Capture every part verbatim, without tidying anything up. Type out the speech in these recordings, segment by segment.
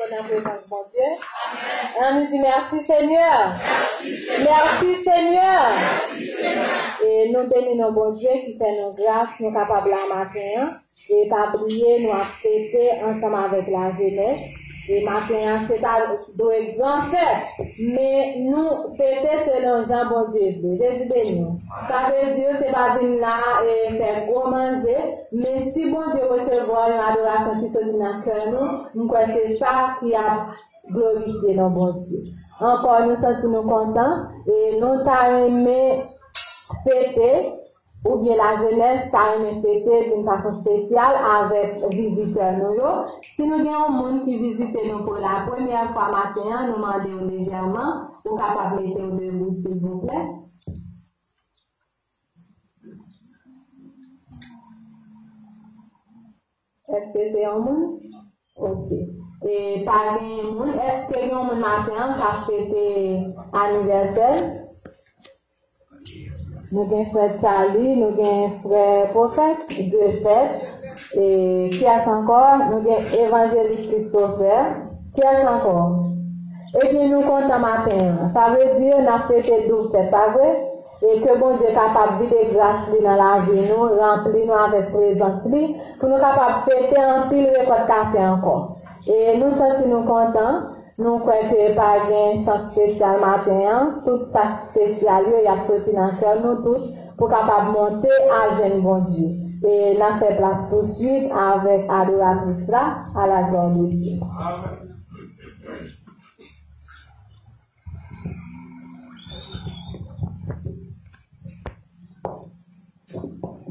Nan prezans Bondye. Ann di, mèsi, Senyè. Mèsi, Senyè. E nou beni non Bondye ki fè nou gras, nou kapab la maten an. E pa bliye, nou ap fete ansanm avèk lajenès. E maten an, se ta dwe gran fèt, men nou fete selon jan Bondye vle. Jezi beni w. Sa vle di, se pa vin la e fè gwo manje, men si Bondye resevwa yon adorasyon ki soti nan kè nou, m kwè se sa ki ap glorifye non Bondye. Ankò, nou santi nou kontan e nou ta renmen fete, oubyen lajenès ta renmen fete d'une façon spéciale avèk vizitè nou yo. Si nou gen yon moun ki vizite nou pou la premyè fwa maten an, nou mande w lejèman, ou kapab mete w debou, silvouplè. Èske se yon moun? Ok. E pa gen moun. Èske gen yon moun maten an k ap fete anivèsè? Nou gen frè Charlie, nou gen frè Pwofèt, de fèt. E kiyès ankò? Nou gen Evanjelis Christopher. Kiyès ankò? Ebyen, nou kontan maten an. Sa vle di n ap fete doub fèt, pa vre? E ke Bondye kapab vide gras li nan lavi nou, ranpli nou avèk prezans li, pou nou kapab fete anpil rekòt kafe ankò. E nou santi nou kontan, nou kwè ke pa gen chans espesyal maten an, tout sa k espesyal yo, y ap soti nan kè nou tout, pou kapab monte al jwenn Bondye. E n ap fè plas tousuit avèk adoratris la, à la gloire de Dieu.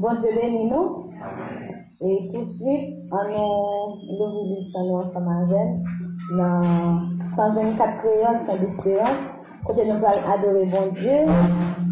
Bondye beni nou. E tousuit, ann nou louvri Bib chan nou ansanm avè m nan san vennkat Kreyòl, Chan Desperans, kote nou pral adore Bondye.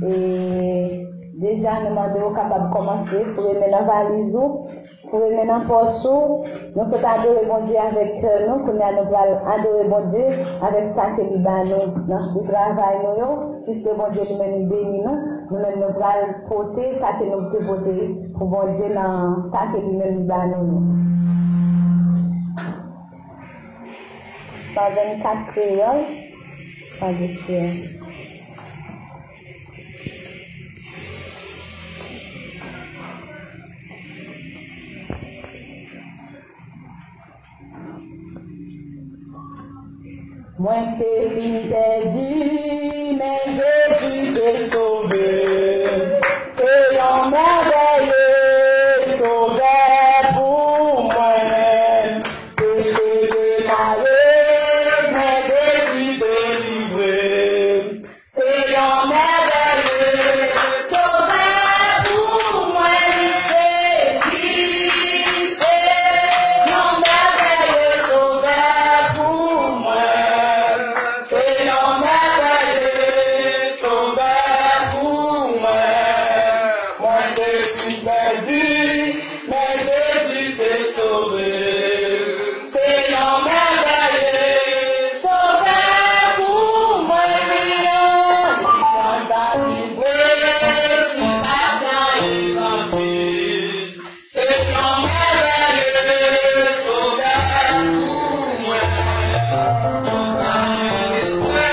E deja, nou mande w kapab kòmanse, foure men nan valiz ou, foure men nan pòch ou. Nou sot adore Bondye avèk kè nou. Kounye a, nou pral adore Bondye avèk sa ke li ba nou nan, pou travay nou yo. Piske Bondye li menm li beni nou, nou menm nou pral pote sa ke nou te pote pou Bondye nan sa ke li menm li ba nou yo. San vennkat Kreyòl, san vennkat Kreyòl. Mwen te fin pèdi, men Jezi te sove. Se yon mèvèye sovè pou mwen. Peche te mare, men Jezi delivre. Se yon mèvèye sovè pou mwen, se li, se yon mèvèye sovè pou mwen, se yon mèvèye sovè pou mwen. Mwen te fin pèdi, men Jezi te sove. Se yon mèvèye sovè pou mwen. Li pran sa ki vre, sitiyasyon e rantre. Se yon mèvèye sovè pou mwen. Pou sa chen espè,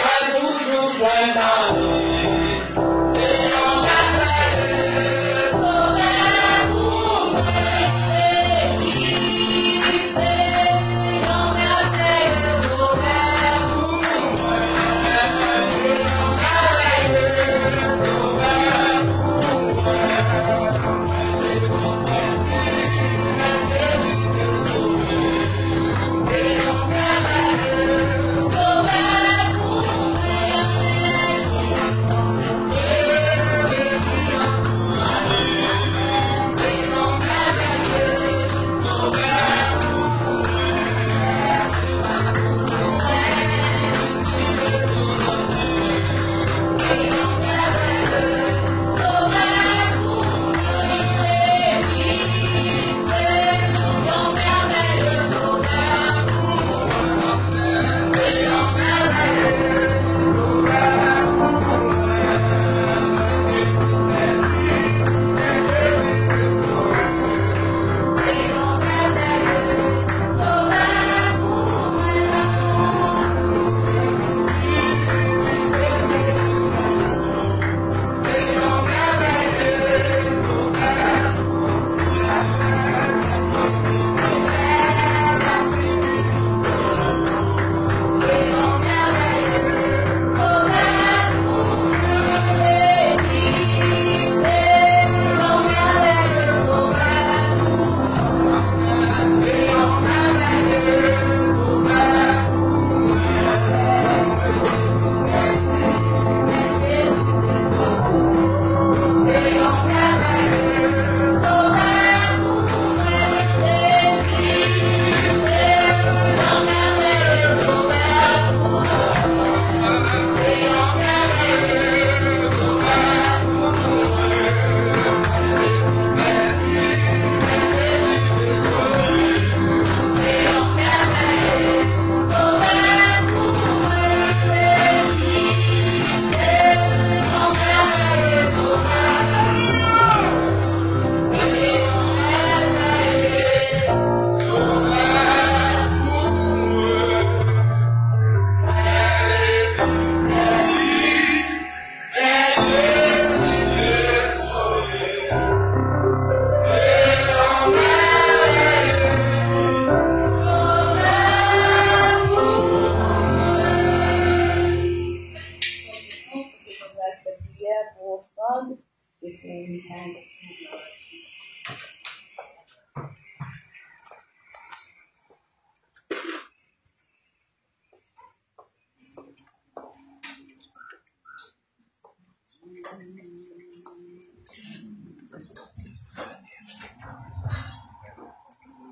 mwen toujou jwenn nan li.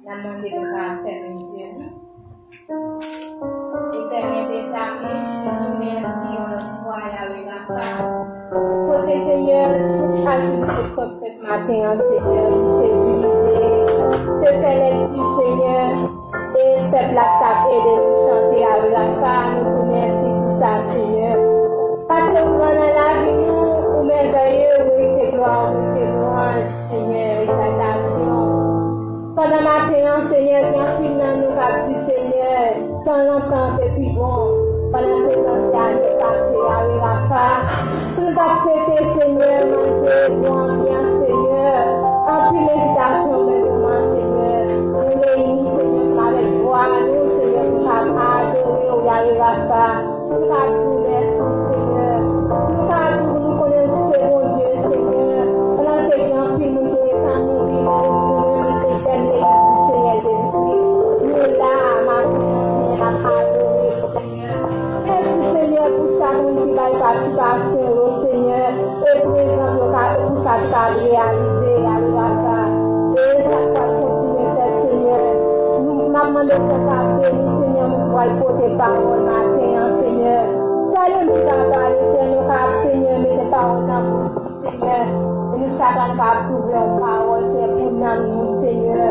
N ap mande pou w ka fèmen je nou. Etènèl dèzame, nou di w mèsi yon lòt fwa, Yawe Rafa. Kote, Senyè, tout aktivite k sot fèt maten an, Senyè, nou te dirije, te fè lèkti, Senyè, e pèp la k t ap ede nou chante, Yawe Rafa, nou di w mèsi pou sa, Senyè. Paske w gran nan lavi nou, ou mèvèye, ou merite glwa, ou merite lwanj, Senyè, egzaltasyon. Pandan maten an, Senyè, gen anpil nan nou k ap di, Senyè, tan lontan te pi bon. Pandan se tan se ane pase, Yawe Rafa. Tout ap fete, Senyè, manje, bon anbyans, Senyè. Anpil envitasyon, men moman, Senyè. Nou reyini, Senyè, ansanm avèk vwa nou, Senyè, pou n ka adore w, Yawe Rafa. Nou ka di w mèsi, Senyè. Nou ka di w nou konnen w se Bondye, Senyè. Pandan ke gen anpil moun ki rete mouri, men nou menm, nou te jèn legliz Senyè Jezikri. Nou la, maten an, Senyè, n ap adore w, Senyè. Mèsi, Senyè, pou chak moun ki bay patisipasyon yo, Senyè. E prezan yo ka, pou sa ki ka reyalize, Yawe Rafa. E sa k pral kontinye fèt, Senyè. Nou, m ap mande w, Senyè, pou w ka beni, Senyè, moun ki pral pote pawòl maten an, Senyè. Sèl ou menm ki ka pale, Senyè, nou ka, Senyè, mete pawòl nan bouch li, Senyè. E nou chak la, nou ka twouve yon pawòl, Senyè, pou nanm nou, Senyè.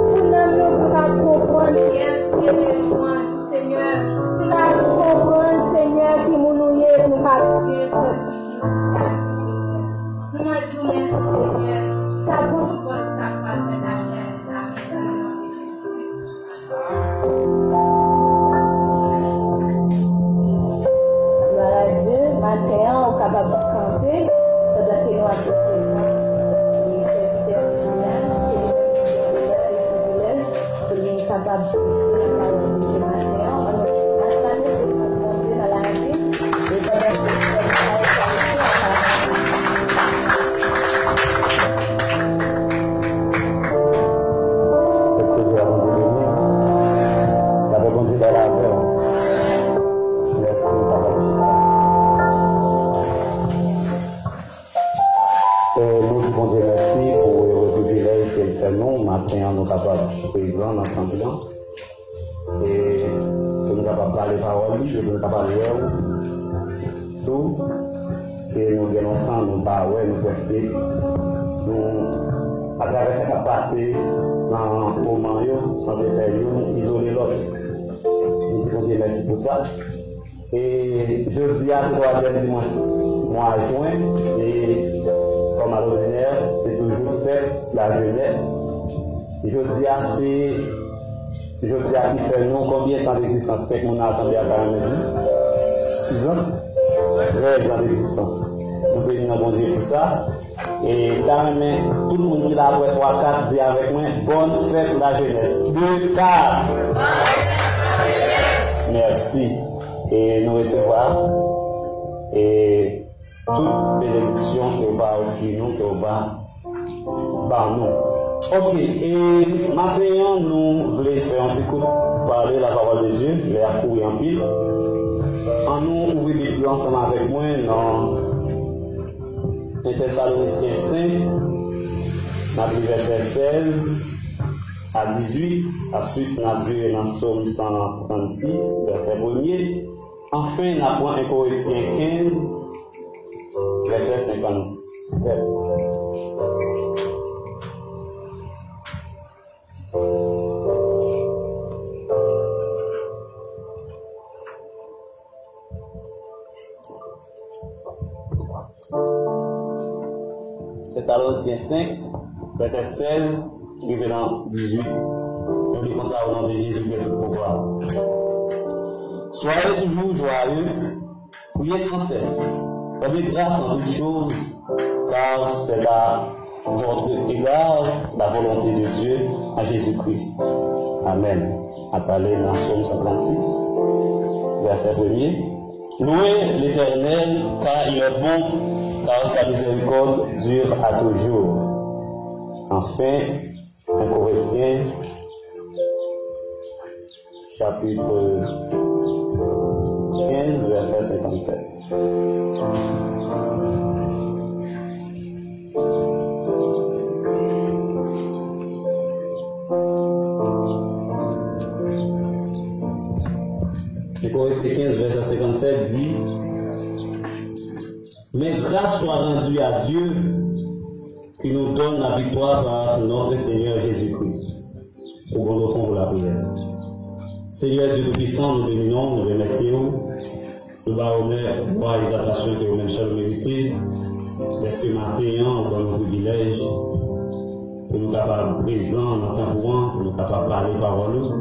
Pou nanm nou, pou nou ka konprann kiyès ou ye, Senyè. Pou nou ka konprann, Senyè, ki moun ou ye, pou nou ka byen grandi. Nou salye, Senyè. Nou mande w mèsi, Senyè. Sa bon tout bon, tout sa k pral fèt la, Etènèl. Amèn. Nan non de Jezi Kris. Glwa a Dye, maten an, ou kapab kanpe pandan ke nou ap resevwa, e, sèvitè nou yo la, ke nou gen onè e privilèj pou li kapab preche lapawòl de Dye maten an. Ann nou aklame prezans Bondye nan lavi l, e pandan ke sèvitè sa yo pral preche lapawòl. Ke Bondye beni w. Lapè Bondye bay l avè w. Mèsi, nou kapab chita. E nou di Bondye mèsi pou, e, privilèj ke l fè nou. Maten an, nou kapab prezan nan tanp lan. E pou nou kapab pale pawòl li, e pou nou kapab wè w tou. Ke nou gen lontan, nou pa wè, nou prèske, nou, atravè sa k ap pase nan moman yo, sanse fè youn izole lòt. Nou di Bondye mèsi pou sa. E jodi a, se twazyèm dimanch mwa jen, se, kòm alòdinè, se toujou fèt lajenès. Jodi a, se jodi a ki fè nou konbyen tan degzistans? Kèk moun nan asanble a ka renmen di? Sizan? Trèzan degzistans. Nou beni nan Bondye pou sa. E m ta renmen tout moun ki la apre twa, kat, di avèk mwen, bòn fèt lajenès. De, kat. Mèsi. E nou resevwa, e, tout benediksyon ke w va ofri nou, ke w va ba nou. Oke, e maten an, nou vle fè yon ti kout pale la parole de Dieu, lè ap kouri anpil. Ann nou ouvri Bib yo ansanm avèk mwen nan en Tesalonisyen senk, n ap li vèsè sèz a dizuit, answit n ap vire nan Sòm san trannsis, vèsè premye. Anfen, n ap pran en Korentyen kenz, vèsè senkannsèt. Tesalonisyen senk, vèsè sèz rive nan dizuit. Nou li konsa, au nom de Jésus qui a tout pouvoir. Soyez toujours joyeux, priez sans cesse, rendez grâce en toutes choses, car c'est à votre égard la volonté de Dieu en Jésus-Christ. Amen. N ap pale nan Sòm san trannsis, vèsè premye. Louez l'Éternel, car il est bon, car sa miséricorde dure à toujours. Anfen, en Korentyen, chapit kenz, vèsè senkannsèt. Korinthien quinze, verset cinquante-sept dit, mais grâce soit rendue à Dieu qui nous donne la victoire par notre Seigneur Jésus-Christ. Ouvrons nos rangs pour la prière. Seigneur Dieu Tout-Puissant, nous bénissons, nous remercions. Nou ba w onè, glwa, egzaltasyon ke ou menm sèl ou merite, dèske maten an ou ban nou privilèj pou nou kapab prezan nan tanp ou an, pou nou kapab pale pawòl ou.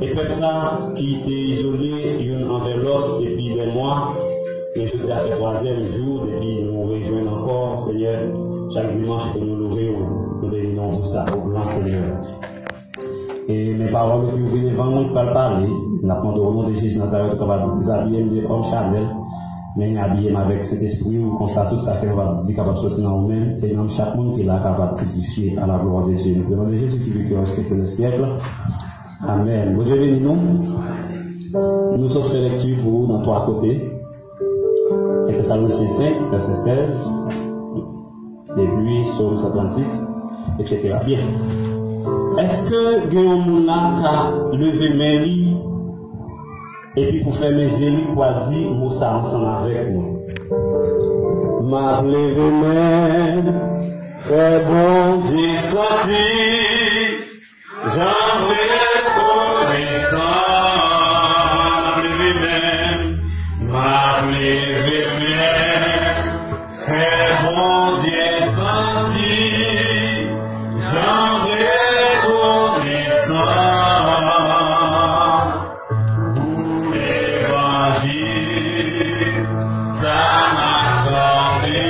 E pèp sa ki te izole youn anvè lòt depi dè mwa, men jodi a se twazyèm jou depi nou rejwenn ankò, Senyè, chak dimanch pou nou loure w, nou beni non w pou sa, o gran Senyè. E men pawòl ou ki ouvri devan mwen, ki pral pale, n ap mande o non de Jezi Nazarèt, ou kapab dezabiye m de kò m chanèl, men abiye m avèk Sentespri ou, konsa tout sa ke m ap di kapab soti nan ou menm, e nanm chak moun ki la kapab edifye à la gloire de Dieu. Nou demande Jésus qui vit, qui règne au siècle des siècles. Amèn. Bondye beni nou. Nou sot fè lekti pou ou nan twa kote. Tèsalonichen senk, vèsè sèz. Epi, Sòm san trannsis, etsetera. Byen. Èske gen yon moun la ka leve men li epi pou fèmen je li pou al di mo sa ansanm avèk mwen? M ap leve men, fè Bondye santi. Jan m rekonesan, m ap leve men, m ap leve men, fè Bondye santi. Jan m rekonesan. Pou levanjil, sa m ap tande,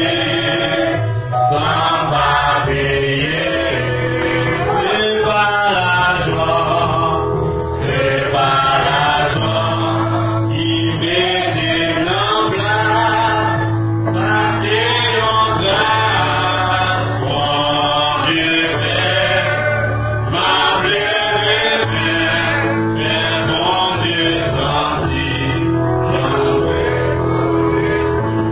san m pa peye. Se pa lajan, se pa lajan ki mete m nan plas. Sa se yon gras Bondye fè. M ap leve men, fè Bondye santi. Jan m rekonesan.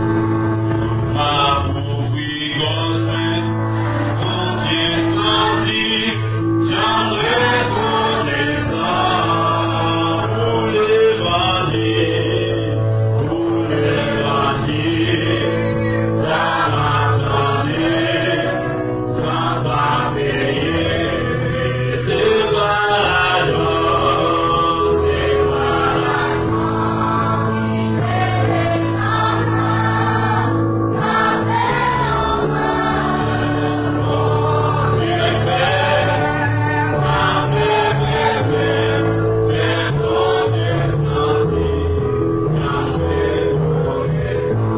M ap ouvri gòj mwen, Bondye santi. Jan m rekonesan pou levanjil, pou levanjil. Sa m ap tande, sa m pa peye, se pa lajan, se pa lajan. Sa se yon gras Bondye fè, m ap leve men, fè Bondye santi, jan m rekonesan.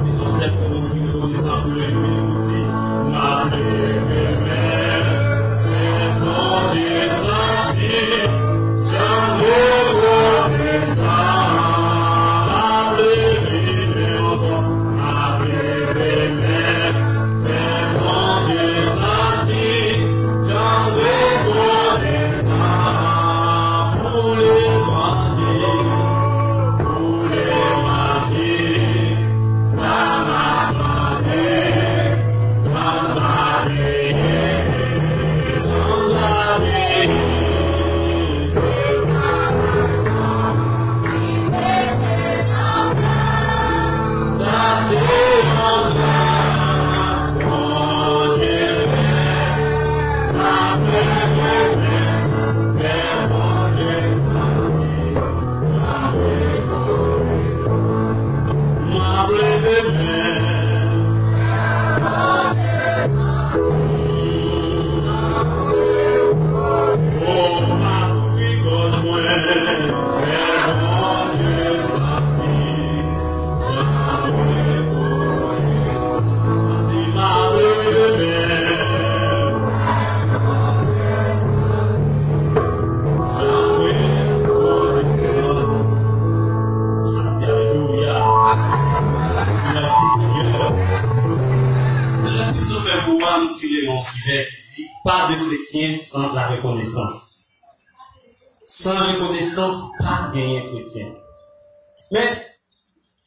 Yon sèl moun ki rekonesan pou leve men pou di, m ap leve men, fè Bondye santi, jan m rekonesan. M ap leve men ankò, m ap leve men, fè Bondye santi, jan m rekonesan. Pou levanjil, pou levanjil, sa m ap tande, sa m pa peye, sa m pa peye, se pa lajan ki mete m nan plas. Sa se yon gras Bondye fè, m ap leve men, fè Bondye santi. M ap leve men. O, m ap ouvri gòj mwen, fè Bondye santi. Jan m rekonesan. Di, m ap leve men. Alelouya. Mèsi, Senyè. Nan lekti nou fè pou w a, nou tire yon sijè ki di, pas de chrétien sans la reconnaissance. San rekonesans, pa genyen kretyen. Men,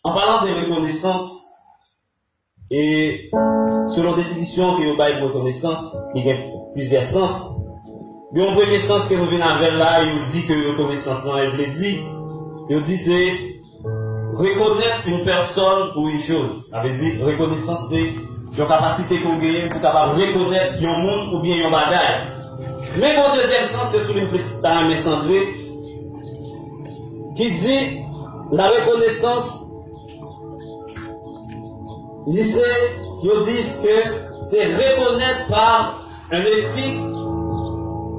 an palan de rekonesans, E selon definisyon ke yo bay pou rekonesans, li gen plizyè sans. Gen yon premye sans ke nou vin avè l la, yo di ke rekonesans lan, li vle di, Yo di se reconnaître une personne ou une chose. Sa vle di, rekonesans se yon kapasite ke w genyen pou w kapab rekonèt yon moun oubyen yon bagay. Men gon dezyèm sans, se sou li m plis ta renmen santre, ki di la reconnaissance, li se, yo di ke se reconnaître par un écrit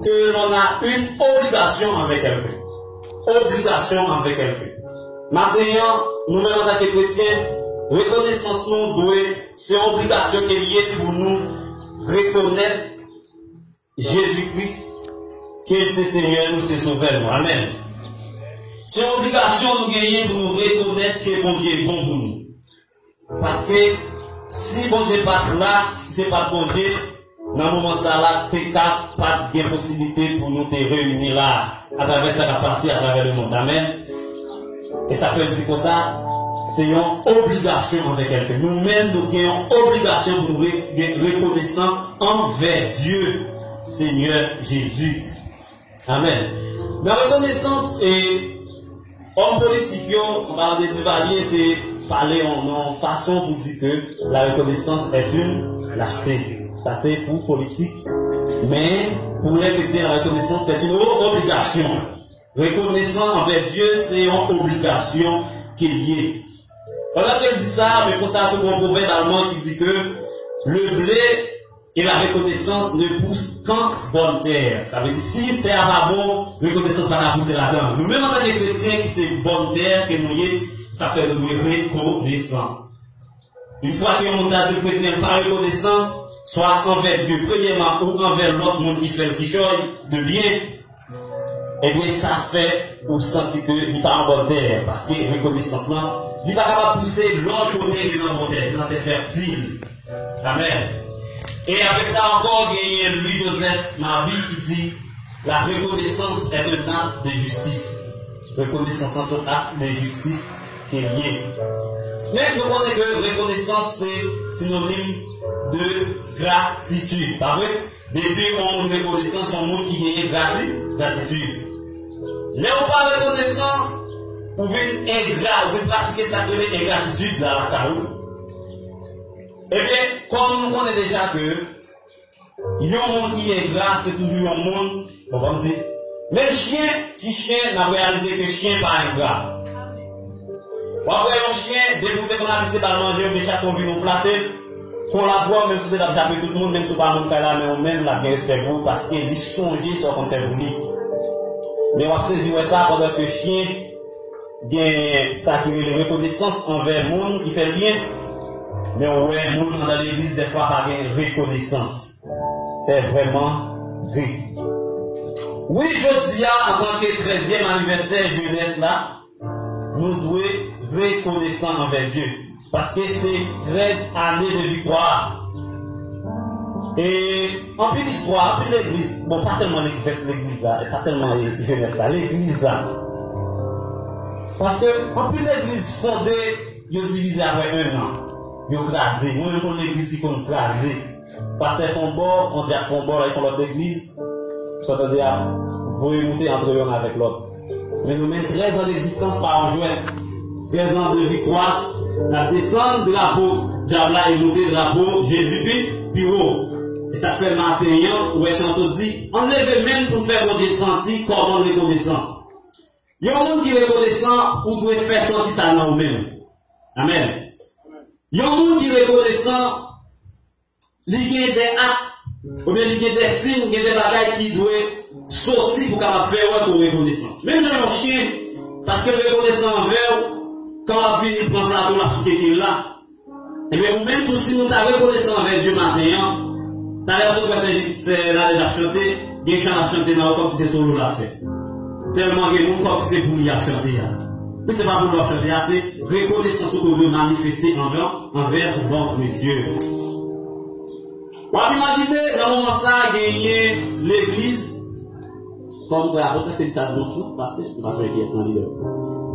que l'on a une obligation envers quelqu'un. Obligation envers quelqu'un. Maten an, nou menm antanke kretyen, rekonesans nou dwe, se yon obligasyon ke l ye pou nou rekonèt Jezi Kris, ke l se Senyè nou, se Sovè nou. Amèn. Se yon obligasyon nou genyen pou nou rekonèt ke Bondye bon pou nou. Paske si Bondye pa t la, si se pa t Bondye, nan moman sa la, te ka pa t gen posiblite pou nou te reyini la, atravè sa k ap pase atravè lemonn. Amèn. E sa fè l di konsa, se yon obligasyon anvè kèlken. Nou menm, nou gen yon obligasyon pou nou re- gen rekonesan anvè Dye, Senyè Jezi. Amèn. Nan rekonesans, e, òm politik yo, anba André Duvalier, te pale yon, yon fason pou di ke la reconnaissance est une lâcheté. Sa se pou politik. Men, pou lè kretyen, la reconnaissance est une o- obligation. Rekonesan anvè Dye, se yon obligasyon ke l ye. Pandan ke l di sa, men konsa tou gon pwovèb alman ki di ke le blé et la reconnaissance ne poussent qu'en bonne terre. Sa vle di, si tè a pa bon, rekonesans pa ka pouse ladan. Nou menm antanke kretyen ki se bòn tè ke nou ye, sa fè nou dwe rekonesan. Yon fwa ke yon moun ta di l kretyen, l pa rekonesan, swa anvè Dye, premyèman, ou anvè lòt moun ki fè l kichòy de byen, ebyen, sa fè ou santi ke li pa an bòn tè, paske rekonesans lan, li pa kapab pouse lòt kote ke nan bòn tè, se nan tè fètil. Amèn. E apre sa ankò, genyen Louis Joseph Mabi ki di, la reconnaissance est un acte de justice. Rekonesans lan se yon ak de jistis ke l ye. Men, nou konnen ke rekonesans se sinonim de gratitid, pa vre? Depi yon moun rekonesan, se yon moun ki genyen grati- gratitid. Lè ou pa rekonesan, ou vin engra, ou vin pratike sa k rele engratitid la lakay ou. Ebyen, kòm nou konnen deja ke yon moun ki engra, se toujou yon moun, bon, ban m di, menm chen, ti chen, n ap reyalize ke chen pa engra. W ap wè yon chen, depi w te konn abitye ba l manje, oubyen chak fwa w vin ou flate l, kon l ap wè w, menm si w te t ap jape tout moun, menm si w pa moun kay la, men ou menm, l ap gen respè pou ou, paske li sonje sa w konn fè pou li. Men w ap sezi wè sa, pandan ke chen gen sa ki rele rekonesans anvè moun ki fè l byen, men w wè moun anndan legliz dèfwa pa gen rekonesans. C'est vraiment triste. Wi, jodi a, antanke trèzyèm anivèsè jenès la, nou dwe rekonesan anvè Dye. Paske se trèz ane de viktwa. E anpil istwa, anpil legliz, bon, pa sèlman legliz la, pa sèlman jenès la, legliz la. Paske anpil legliz fonde, yo divize apre en an. Yo kraze. Mwen menm, konn legliz ki konn kraze. Pastè fè yon bò, yon dyak fè yon bò, la, li fè yon lòt legliz. Sa tande a voye moute antre yonn avèk lòt. Men nou menm, trèz an degzistans pa yon jwèt. Trèz an de viktwa, n ap desann drapo dyab la e moute drapo Jezi pi, pi wo. E sa k fè maten an, ou wè chan sot di, ann leve men n pou n fè Bondye santi kòman n rekonesan. Yon moun ki rekonesan, ou dwe fè santi sa nan ou menm. Amèn. Yon moun ki rekonesan, li gen de ak, oubyen li gen de siy, gen de bagay ki dwe soti pou kapab fè wè ke w rekonesan. Menm jan yon chen, paske l rekonesan anvè w, kan w ap vini pran flato l ap sou keke l la. Ebyen, ou menm tou, si nou ta rekonesan anvè Dye maten an, talè w sot wè sè, sè Nadège ap chante, gen chan l ap chante nan ou kòmsi se solo l ap fè. Tèlman gen moun kòmsi se pou li y ap chante a. Men se pa pou li w ap chante a, se rekonesans ou ke w dwe manifeste anvè, envers notre Dieu. W ap imajine, nan moman sa a, genyen legliz, kòm frè Apot la te di sa dimanch lan pase, m pa sonje kiyès nan lidè yo.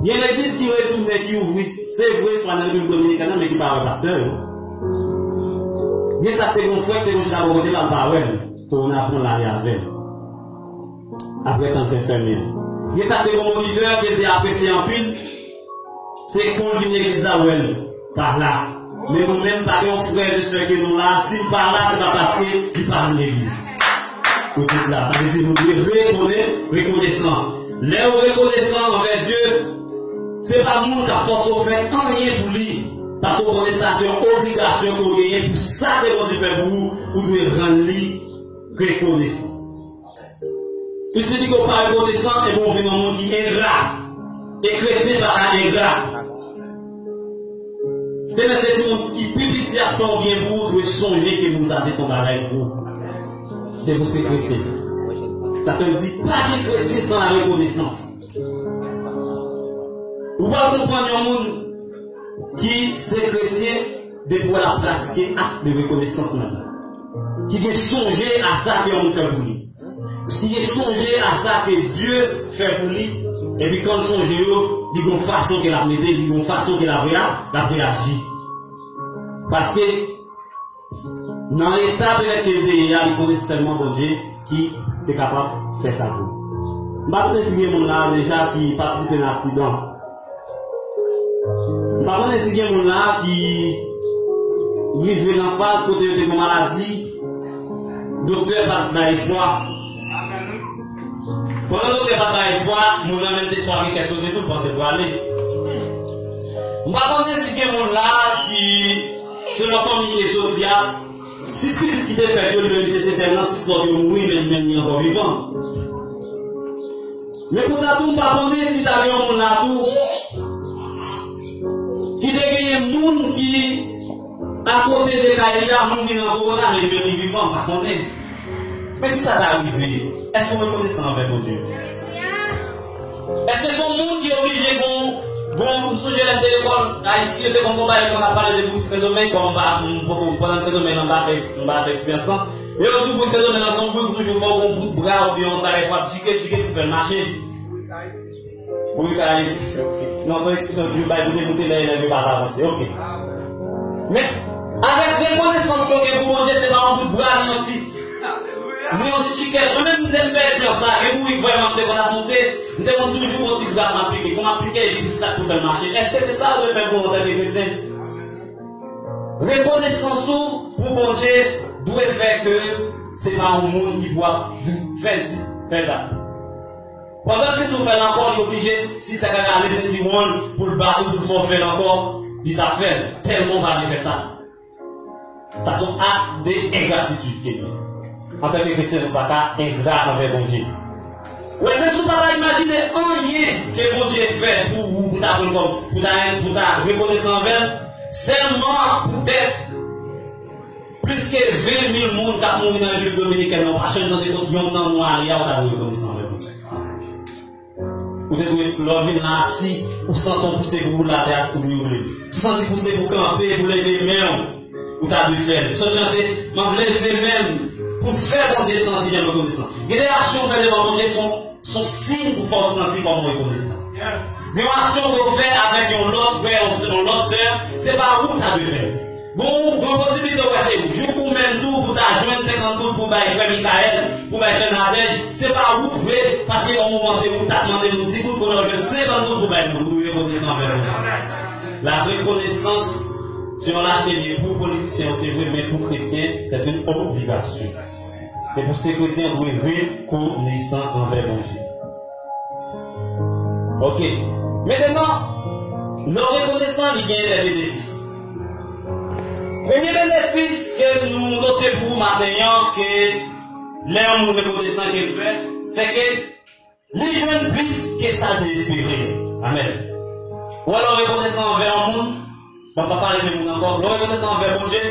Gen legliz ki retounen, ki ouvri, se vre, swa nan Repiblik Dominikèn nan, men ki pa wè pastè yo. Gen sa k te gen yon frè, k te gen yon chita bò kote l la, l pa wè l. Kowona pran l ale avè l. Apre tan fè fèmen an. Gen sa k te gon monitè ke l te apresye anpil, se kon l vin legliz la, w wè l pa la. Men nou menm, pa gen yon frè e sè ke nou la, si l pa la, se pa paske li pa vin legliz. Nou tout la, sa vle di nou dwe rekone-, rekonesan. Lè w rekonesan anvè Dye, se pa moun k ap fòse w fè anyen pou li, paske w konnen sa se yon obligasyon ke w genyen pou sa ke Bondye fè pou ou, ou dwe rann li rekonesans. Li di ke w pa rekonesan, ebyen w vin yon moun ki engra. E kretyen pa ka engra. Demen se timoun ki pi piti ap fè yon byen pou ou, dwe sonje ke moun sa te fè yon bagay pou ou. Se pou se kretyen. Sa fè m di, pa gen kretyen san la rekonesans. Ou pral konprann yon moun ki se kretyen depi w wè l ap pratike ak de rekonesans nan li. Ki gen sonje a sa ke yon moun fè pou li. Ki gen sonje a sa ke Dye fè pou li. Epi kan l sonje yo, li gon fason ke l ap mete, li gon fason ke l ap rea-, l ap reyaji. Paske nan eta petèt ke l te ye a, li konnen se sèlman Bondye ki te kapab fè sa pou li. M pa konnen si gen moun la deja ki patisipe nan aksidan. M pa konnen si gen moun la ki rive nan faz kote yo te gen maladi, doktè pa t bay espwa. Pandan doktè pa t bay espwa, moun nan menm te swa gen kè sote tou, l panse l prale. M pa konnen si gen moun la ki, selon fanmi ke soti a, sis pitit ki te fèt yo, li menm se sèl nan sis lòt yo mouri, men li menm li ankò vivan. Men konsa tou, m pa konnen si ta gen yon moun la tou ki te genyen moun ki akote de kay li a, moun ki nan kowona, men li menm li vivan, m pa konnen. Men si sa ta rive, èske w rekonesan anvè Bondye? Èske se yon moun ki oblije gon, gon, m sonje lè m te lekòl Ayiti, yo te konn gon bagay yo konn ap pale de bourik Sendomeng, bon, m pa, m poko, pandan m Sendomeng, m pa fè, m pa fè eksperyans lan. Men yo di w bourik Sendomeng lan se yon bourik ou toujou fò gon bout bra oubyen yon bagay pou ap djike, djike pou fè l mache. Bourik Ayiti. Non, se yon ekspresyon ki bay pou demoute lè elèv yo pa t avanse. Oke. Men, avèk rekonesans ke w gen pou Bondye, se pa yon bout bra li yon ti, li yon ti chikèt. Mwen menm, lè m fè eksperyans sa, gen bourik vrèman m te konn ap monte, m te konn toujou gon ti bra m ap pike. Kon m ap pike, epi plis la pou fè l mache. Èske se sa w dwe fè pou antanke kretyen? Rekonesans ou pou Bondye dwe fè ke se pa yon moun ki pou ap di w fè dis, fè dat. Pandan l fin di w fè l ankò, li oblije, si l ta ka rale sentiwon l pou l bat ou, pou l fè w fè l ankò, li t ap fè l. Tèlman w pa vle fè sa. Sa se yon ak de engratitid ke l ye. Antanke kretyen, nou pa ka engra anvè Bondye. Wè, menm si w pa ta imajine anyen ke Bondye fè pou ou, pou ta pran l kòm, pou ta, pou ta rekonesan anvè l, sèlman poutèt plis ke ven mil moun k ap mouri nan Repiblik Dominikèn nan, ou pa janm tande kot yonn nan nou ale a, ou ta dwe rekonesan anvè Bondye. Ou te dwe, lè w vin la, si ou santi w pouse pou boule atè a, ou dwe ouvri l. Santi pouse pou kanpe, pou leve men w, ou ta dwe fè l. Sot chante, m ap leve men m pou fè Bondye santi jan m rekonesan. Gen de aksyon w fè devan Bondye, se yon, se yon siy pou fè w santi kòman w rekonesan. Gen yon aksyon ke w fè avèk yon lòt frè, yon sè, yon lòt sè, se pa ou k ta dwe fè l. Gon, gon posiblite w wè se jou ou menm tou pou ta jwenn senkant goud pou bay frè Mikaèl, pou bay sè Nadèj, se pa ou vre, paske yon moman se ou t ap mande moun di goud, kounye a w jwenn senkant goud pou bay moun, ou rekonesan anvè Bondye. La rekonesans, se yon lachte l ye pou politisyen yo, se vre, men pou kretyen, c'est une obligation. E pou se kretyen, dwe rekonesan anvè Bondye. Ok. Mentenan, lè w rekonesan, li genyen de benefis. Premye benefis ke nou note pou maten an, ke lè yon moun rekonesan ke l fè, se ke li jwenn plis ke sa l te espere. Amèn. Ou wè, lè w rekonesan anvè yon moun, bon, m pa pale de moun ankò, lè w rekonesan anvè Bondye,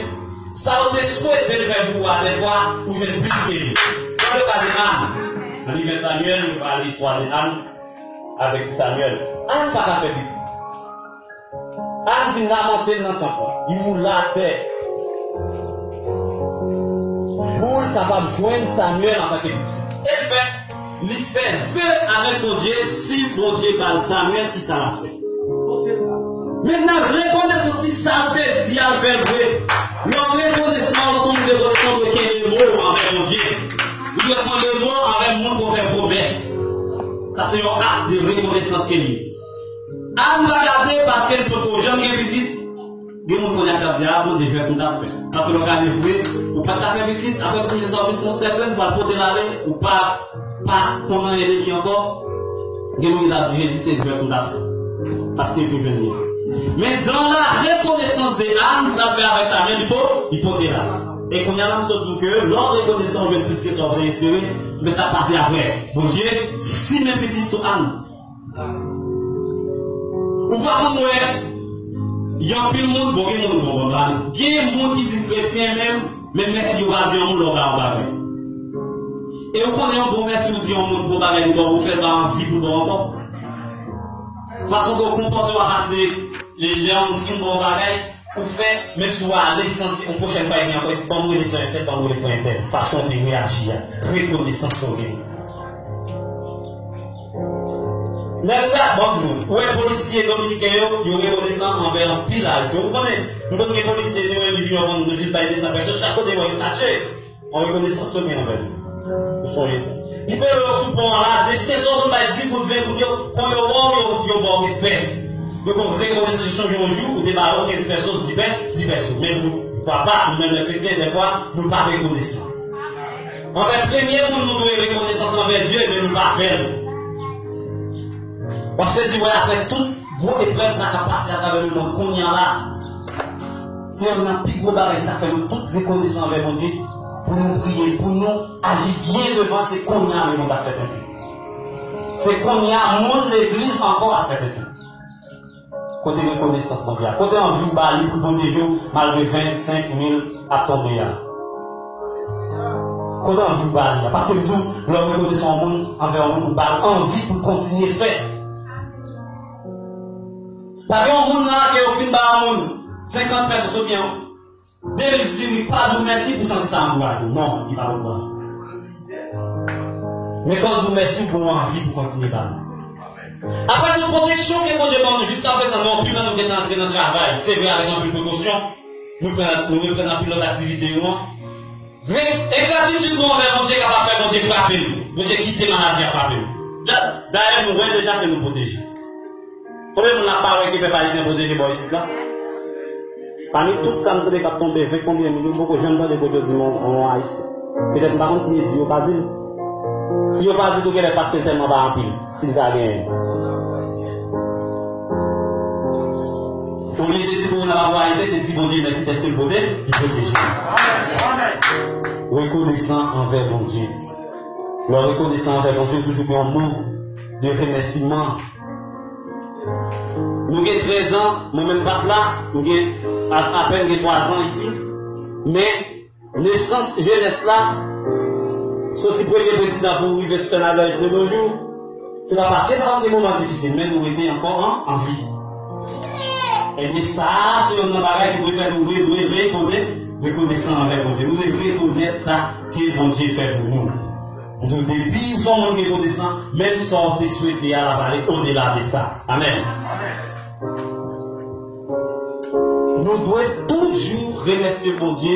sa w te swete l fè pou ou a, dèfwa, ou jwenn plis ke li. Pran le ka de Ann. Nan liv Samyèl, nou pale istwa de Ann avèk ti Samyèl. Ann pa ka fè pitit. Ann vin lamante l nan tanp lan. Li woule atè. Pou l kapab jwenn Samyèl antanke pitit. E l fè, li fè ve avèk Bondye, si Bondye ba l Samyèl, kisa l ap fè? Mentnan, rekonesans li, sa l te di a, l fè l vre. Lè w rekonesan, lè w se yon moun rekonesan, w dwe kenbe mo w anvè Bondye. Ou dwe kenbe mo w anvè moun ke w fè pwomès. Sa se yon ak de rekonesans ke l ye. Ann pa gade paske l poko janm gen pitit. Gen moun kounye a k ap di, "A, Bondye, jwèt nou t ap fè." Paske lè w gade vre, ou pa t ka fè pitit, apre tout sa w fin fè yon sèl grenn, ou pral pote l ale, ou pa, pa konn anyen de li ankò. Gen moun ki t ap di, "Jezi, se jwèt nou t ap fè." Paske l fin jwenn li. Men dan la rekonesans de Ann, sa l fè avèk sa menm, li po-, li pote l ale. E kounye a la, m sot di w ke lè w rekonesan, ou jwenn plis ke sa w te espere, men sa k pase apre. Bondye simen pitit sou Ann. Ou pa konn wè, gen anpil moun, bon, gen moun, bon, bon, bon, gen moun ki di kretyen menm, men mèsi yo pa di yon moun lè w ba yon bagay. E ou konnen yon bon mèsi ou di yon moun pou bagay li ba w, ou fè l ba anvi pou l ba w ankò. Fason ke w konpòte w a pati de, de lè yon moun fin ba w bagay, ou fè, menm si w ale santi yon pwochèn fwa li gen ankò, li di, "Ban m rele sè entèl, ban m rele frè entèl." Fason w te reyaji a, rekonesans ke w gen. Lè n ap, bon, di nou, ou wè polisye dominiken yo, yo rekonesan anvè anpil Ayisyen. Ou konnen, nou konn gen polisye, nou menm, nou jis bay de san peso, chak kote yo wè yo tache. Yon rekonesans yo gen anvè nou. Ou sonje sa. Li peye yo sou pon an la, depi se sa w konn bay di goud, ven goud yo, kon yo ba w, yo, yo ba w respè. Yo konn rekonesans, yo sonje yon jou, ou te ba yo kenz pesos, di pè, di pesos. Men nou, papa, nou menm lè kretyen, dèfwa, nou pa rekonesan. Anfèt, premye moun nou dwe rekonesans anvè Dye, men nou pa fè l. W ap sezi wè apre tout gwo eprèv sa k ap pase atravè lemonn kounye a la. Se youn nan pi gwo bagay ki ta fè nou tout rekonesan anvè Bondye, pou nou priye, pou nou aji byen devan, se kounye a lemonn ap fè tenten. Se kounye a moun legliz ankò ap fè tenten. Kote rekonesans Bondye a? Kote anvi w ba li pou l pwoteje w malgre vennsenk mil ap tonbe a? Kote anvi w ba li a? Paske m di w, lè w rekonesan yon moun, anvè yon moun, ou ba l anvi pou l kontinye fè. Pa gen yon moun la ke yo fin ba yon moun senkant pesos oubyen de liv diri, pa di w mèsi pou santi sa ankouraje w. Non, li pa ankouraje w. Men kan w di w mèsi, w gen anvi pou kontinye ba l. Apre tout pwoteksyon ke Bondye ban nou jiskaprezan, nou anpil nan nou gentan antre nan travay. Se vre, avèk anpil prekosyon, nou pran, nou reprann anpil lòt aktivite yo an. Men, engratitid nou anvè Bondye kapab fè Bondye frape nou. Bondye kite maladi a frape nou. Da-, dayè, nou wè deja ke nou pwoteje. Konbyen moun la pa wè ke pèp ayisyen pwoteje bò isit la? Pami tout sa m tande k ap tonbe, ven konbyen moun, m poko janm tande kote yo di m yon, yon ayisyen. Petèt m pa konn si yo di, yo pa di l. Si yo pa di l, tou genlè paske l tèlman pa anpil, si l ta genyen. Olye de di kowona pa pou ayisyen, se di Bondye mèsi dèske l pote, li pwoteje nou. Rekonesan anvè Bondye. Lè w rekonesan anvè Bondye, ou toujou gen yon mo de remèsiman. Nou gen trèz an, mwen menm pa t la, nou gen a, apèn gen twa zan isi. Men, nesans jenès la, soti premye prezidan pou rive sou sèn Adlèj de nos jours, se pa paske pa t gen moman difisil, men nou rete ankò an, an vi. Ebyen, sa a, se youn nan bagay ki pou fè nou re-, re-, rekonèt, rekonesan anvè Bondye. Nou dwe rekonèt sa ke Bondye fè pou nou. Donk, depi ou se yon moun ki rekonesan, menm sa w te swete a, l ap ale odela de sa. Amèn. Nou dwe toujou remèsye Bondye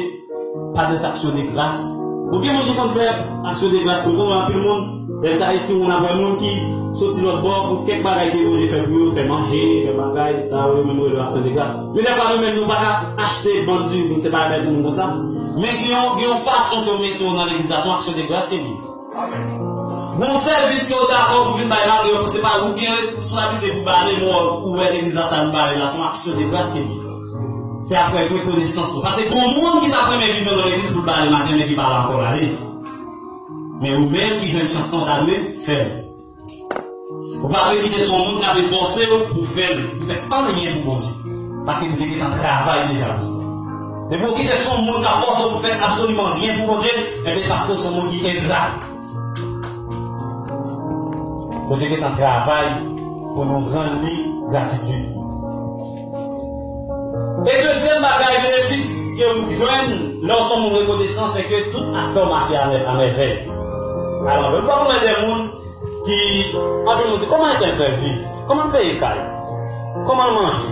pa dèzaksyon de gras. Bon, gen moun ki konn fè aksyon de gras, nou konn wè anpil moun, lè n ta isi, moun ap wè moun ki soti lòt bò pou kèk bagay ke Bondye fè pou yo, fè manje, fè bagay, sa yo menm rele aksyon de gras. Men dèfwa nou menm nou pa ka achte bann diri, se pa bay moun konsa. Men gen yon, gen yon fason ke w mete w nan legliz la, se yon aksyon de gras ke li ye. Gon sèvis ke w dakò pou vin bay malgre se pa ou gen responsablite pou bale mò ou wè legliz la sa nou bale la, se yon aksyon de gras ke li ye. Se apre rekonesans ou. Paske gon moun ki t ap renmen vin jwenn nan legliz pou l bale maten men ki pa la ankò bale. Men ou menm ki jwenn chans lan, w ta dwe fè l. Ou pa dwe kite se yon moun k ap fòse w pou fè l, pou fè anyen pou Bondye. Paske Bondye gentan travay deja pou sa. Depi w kite se yon moun k ap fòse w pou fè absoliman anyen pou Bondye, ebyen paske w se yon moun ki engra. Bondye gentan travay pou nou rann li gratitid. E dezyèm bagay, benefis ke w jwenn lè w se yon moun rekonesan, se ke tout afè w mache a mè-, a mèvèy. Alò, nou pa konn de moun ki, anpil moun di, "Kòman entèl fè viv? Kòman l peye kay? Kòman l manje?"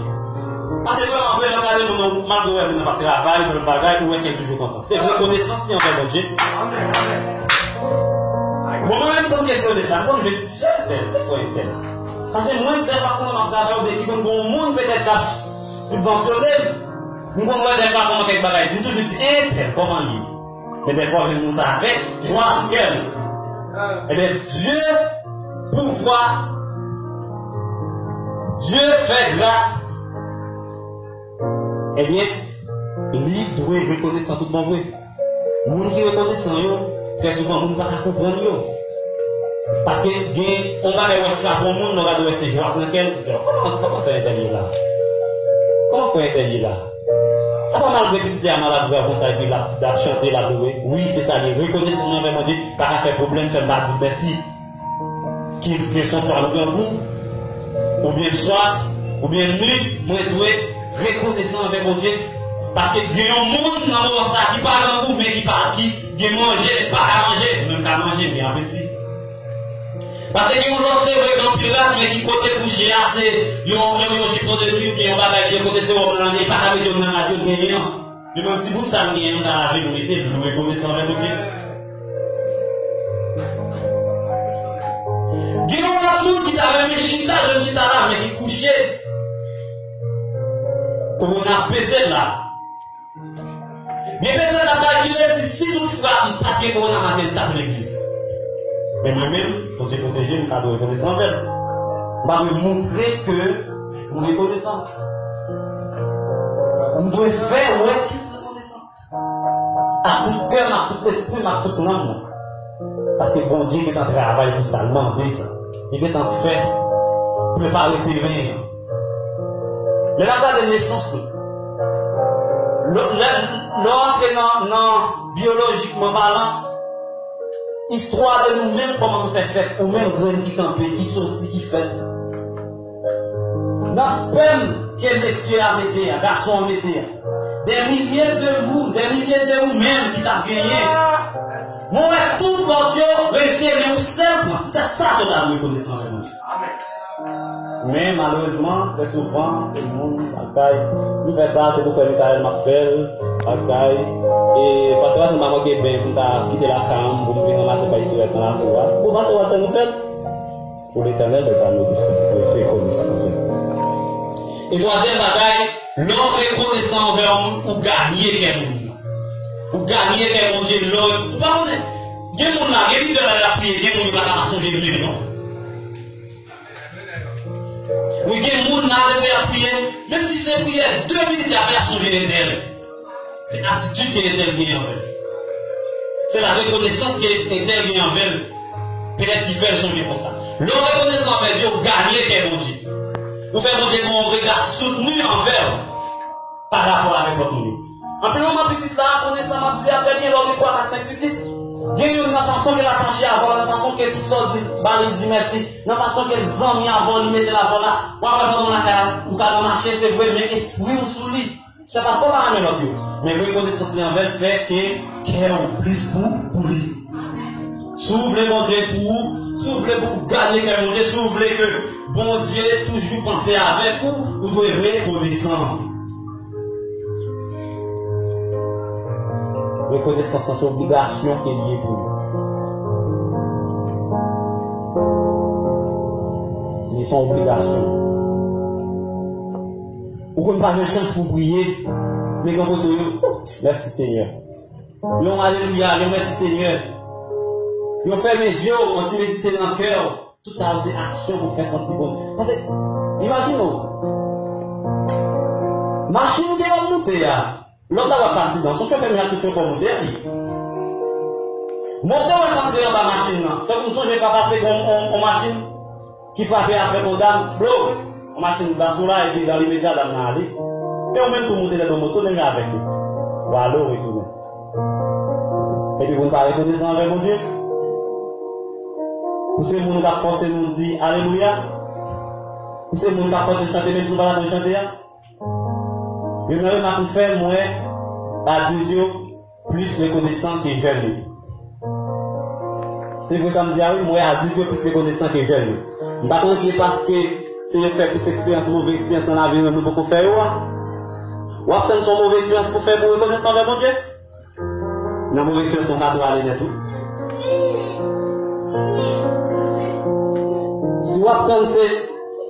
Paske vrèman vre, lè w gade moun nan, malgre w wè moun nan p ap travay, fè lòt bagay, ou wè ke l toujou kontan. Se rekonesans li anvè Bondye. Bon, mwen menm, m konn kesyone sa, m konn jwenn sè entèl, frè entèl. Paske mwen, dèfwa, konnen m ap travay, oubyen ki konn gen yon moun petèt k ap sibvansyone m, m konn wè dèfwa kòman kèk bagay di, m toujou di, entèl, kòman l ye? Men dèfwa, w jwenn moun sa avèk jwa sou kè l. Ebyen, Dye pouvwa, Dye fè gras, ebyen, li dwe rekonesan tout bon vre. Moun ki rekonesan yo, trè souvan, moun pa ka konprann yo. Paske gen yon bagay w ap frape yon moun, lè w gade w wè se jwa k nan kè l, w di, "Kòman, kòman sè entèl ye la? Kòman frè entèl ye la?" Apa malgre pitit li a malad grav konsa epi l ap, l ap chante, l ap louwe. Wi, se sa l ye. Rekonesans mwen anvè Bondye pa ka fè pwoblèm fè m pa di l mèsi. Ki, ke se swa nou grangou, oubyen n swaf, oubyen n ni, mwen dwe rekonesan anvè Bondye. Paske gen yon moun nan moman sa ki pa grangou, men ki pa, ki gen manje, pa ka manje, men m ka manje, m gen apeti. Paske gen yon lòt, se vre, gen anpil rad, men ki kote kouche a, se yon, yon, yon jipon de nwi, oubyen yon bagay, gen kote se wòm nan, li pa ka mete yon nan rad yo genyen an. Li menm ti bout sa l genyen, l ta lave, l mete, l rekonesan anvè Bondye. Gen yon lòt moun ki ta renmen chita, jan l chita la, men ki kouche. Kowona ap peze l la. Gen petèt l ap kalkile, di, "Si toutfwa m pa t gen kowona maten, m t ap legliz." Men mwen menm, Bondye pwoteje m, m ta dwe rekonesan anvè l. M pa dwe montre ke m rekonesan. M dwe fè wè ke m rekonesan. Ak tout kè m, ak tout lespri m, ak tout nanm mwen. Paske Bondye gentan travay pou sa, l mande sa. Li gentan fè, prepare teren an. Lè n ap gade nesans nou, lè, lè, lè w antre nan, nan byolojikman palan, istwa de nou menm, kòman nou fè fèt, ou menm grenn ki kanpe, ki soti, ki fèt. Nan spèm ke mesye a mete a, gason an mete a, dè milye de moun, dè milye de ou menm ki t ap genyen. Mwen wè tout lòt yo rejte, men ou sèl pran. Poutèt sa, se w ta dwe rekonesan anvè Bondye. Men, malerezman, trè souvan, se moun lakay. Si m fè sa, se pou frè Michael m ap fè l, lakay. E, pastè Marcel pa manke ben pou m ta kite lakay m, pou m vin ranmase pay sirèt nan lakou a. Se pou pastè Marcel nou fè l. Pou Letènèl, dè sa nou dwe fè, dwe rekonesan anvè l. E twazyèm bagay, lè w rekonesan anvè yon moun, ou ganye kè moun nan. Ou ganye kè Bondye lè w, ou pa konnen. Gen moun la, gen lidè la, l ap priye, gen moun yo pa ka pa sonje li menm non. Wi, gen moun la, lè y ap priye, menm si se priyè de minit y ap fè, y ap sonje entèl. Se atitid ke entèl genyen anvè l. Se la rekonesans ke entèl genyen anvè l. Petèt ki fè l sonje konsa. Lè w rekonesan anvè Dye, ou ganye kè Bondye. Ou fè Bondye gen yon rega soutni anvè w pa rapò avèk lòt moun yo. Anpil moman pitit la, konnen sa m ap di a, trè byen, lè w gen twa, kat, senk pitit, gen youn nan fason ke l atache avè w, nan fason ke tout sa w di l, ba li di mèsi, nan fason ke l zanmi avè w, li mete l avè w la, w ap wè pandan w lakay, ou ka nan mache, se vre, men espri w sou li. Se paske w pa renmen lòt yo. Men rekonesans li anvè l fè ke kè w plis pou, pou li. Si w vle Bondye pou ou, si w vle pou w gade kè Bondye, si w vle ke Bondye toujou panse avèk ou, ou dwe rekonesan. Rekonesans lan se obligasyon ke li ye pou ou. Li se yon obligasyon. Ou konn pa jwenn chans pou w priye, men gen kote yo, mèsi Senyè. Yon alelouya, yon mèsi Senyè. Yon fèmen je w, yon ti medite nan kè w. Tout sa yo se aksyon pou fè santi bon. Paske, imajine w, machin ke w ap moute a, lè w ta pral fè aksidan, se yon chofè menm ak tout chofè w moute a li. Motè w antre anba machin nan. Tankou m sonje fwa pase gen yon, yon, yon machin ki frape avèk yon dam, blo! Yon machin pase w la, epi dan limedya dam nan ale. E ou menm tou moute lè nan moto, menm jan avèk li. W ale, w retounen. Epi pou n pa rekonesan anvè Bondye? Pou se moun k ap fòse nou di alelouya? Pou se moun k ap fòse nou chante menm si nou pa t aprann chante a? Youn nan remak m fè, m wè adilt yo plis rekonesan ke jèn yo. Se vre sa m di a wi, m wè adilt yo plis rekonesan ke jèn yo. M pa konnen si se paske se yo k fè plis eksperyans, move eksperyans nan lavi yo, nou poko fè yo a. W ap tann se yon move eksperyans pou w fè pou w rekonesan anvè Bondye? Nan move eksperyans lan, w ka tou ale nèt wi. W ap tann se,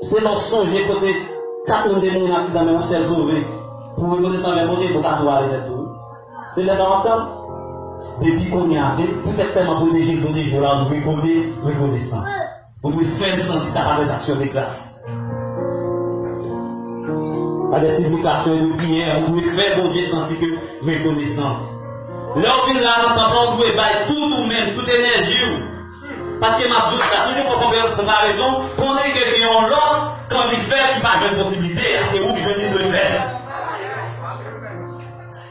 se lè w sonje kote kat moun te mouri nan aksidan, men yon sèl sove. Pou w rekonesan avèk Bondye, pou w ta tou ale nèt tou. Se lè sa w ap tann. Depi kounye a, de, poutèt sèlman pwoteje l pwoteje w la, ou dwe kone, rekonesan. Ou dwe fè l santi sa pa dè aksyon de gras. Pa dè siplikasyon e de priyè, ou dwe fè Bondye santi ke rekonesan. Lè w vin la nan tanp lan, ou dwe bay tout ou menm, tout enèji w. Paske m ap di w sa, toujou fè konpa-, konparezon, konnen ke gen yon lòt k anvi fè ki pa jwenn posiblite a, se ou k jwenn li dwe fè.